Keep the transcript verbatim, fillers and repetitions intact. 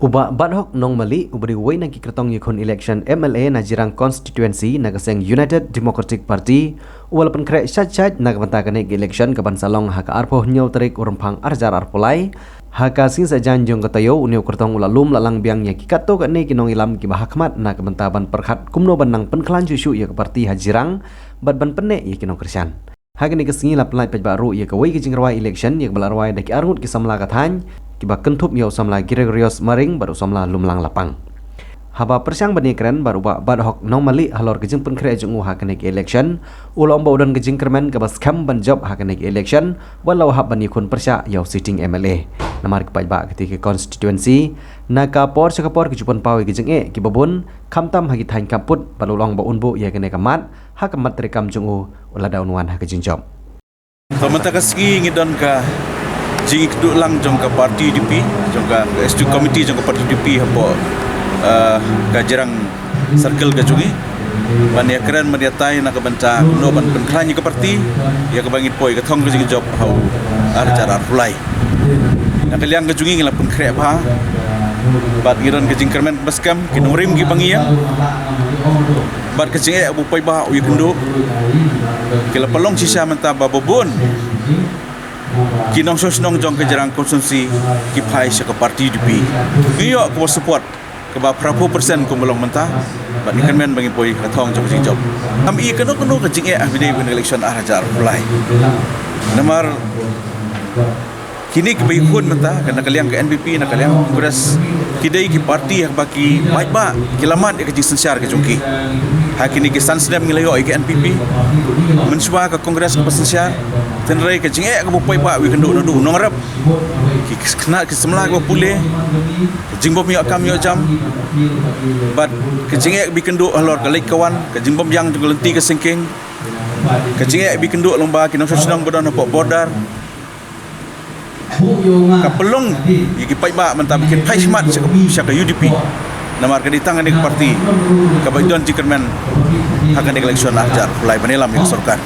U Bah Bathok Nongmali, uba dei uwei na ki kyrtong ïakhun election M L A na Jirang Constituency na ka seng United Democratic Party, u la pynkhreh shait-shait na ka bynta kane ka election kaban sa long ha ka arphew hynñiew tarik u Rymphang arhajar arphew lai. Ha ka sngi Saitjaiñ jong ka taïew, une u kyrtong u la lum la lang biang ïa ki katto katne ki nongïalam kiba ha khmat na ka bynta ban pyrkhat kumno ban nang pynkhlaiñ shuh shuh ïa ka party ha Jirang bad ban pynneh ïa ki nongkyrshan. Ha kane ka sngi la pynlait paidbah ruh ïa kawei ka jingrwai election ïa kaba la rwai da ki arngut ki samla ka thaiñ, kiba kynthup ïa u samla Gregorius Maring bad u samla Lumlang Lapang. Haba pyrshang ban ïakren bad u Bah Bathok Nongmali halor ka jingpynkhreh jong u ha kane ka election, u la ong ba u don ka jingkyrmen kaba skhem ban jop ha kane ka election wat la u hap ban ïakhun pyrshah ïa u sitting M L A. Namar ki paidbah katei ka constituency, na ka por sha ka por ki ju pynpaw ïa ki jingeh kiba bun, khamtam ha ki thaiñ khappud, bad u la ong ba un buh ïa kane ka mat ha ka mat treikam jong u lada un wan ha ka jingjop. To mynta ka sngi ngi don ka jingïakynduh lang jong ka party U D P, jong ka executive committee jong ka party U D P hapoh, eh, ka Jirang circle ka jong ngi. Ban ïakren ban ïatai na ka bynta kumno ban pynkhlaiñ ïa ka party, ïa kaba ngin poi ka thong ka jingjop ha u arhajar arphew lai. Na ka liang ka jong ngi ngi la pynkhreh bha bad ngi don ka jingkyrmen ba skhem, ki nongrim kiba ngi ïeng bad ka jingeh ba u paidbah u ïakynduh. Ki la pynlong shisha mynta ba babun ki nongshong shnong jong ka Jirang constituency ki phai sha ka party U D P. Ngi ïoh kaba support kaba phraphew percent kumba long mynta, bad ngi kyrmen ba ngin poi ka thong jong ka jingjop. Ngam i kano kano ka jingeh ha ba ïadei bad ka election arhajar arphew lai. Namar kine kiba ïakhun mynta, na ka liang ka N P P, na ka liang ka Congress, ki dei ki party ha kaba ki paidbah ki la mad ïa ka jingsynshar ka jong ki. Ha kine ki san snem ngi la ïoh ïa ka N P P, mynshuwa ka Congress kaba synshar, hynrei ka jingeh kaba u paidbah u ïakynduh naduh u nongrep, ki khynnah ki samla kiba pule, ka jingbym ïoh kam ïoh jam, bad ka jingeh ba ïakynduh halor ka leit ka wan, ka jingbym ïang jong ka lynti ka syngkien, ka jingeh ba ïakynduh lyngba ki nongshong shnong ba don hapoh border. Ka pynlong ïa ki paidbah mynta ba kin phai shakhmat sha ka, sha ka U D P. Namar ka dei tang kane ka party kaba don jingkyrmen ha kane ka election arhajar arphew lai ban ïalam ïa ka sorkar.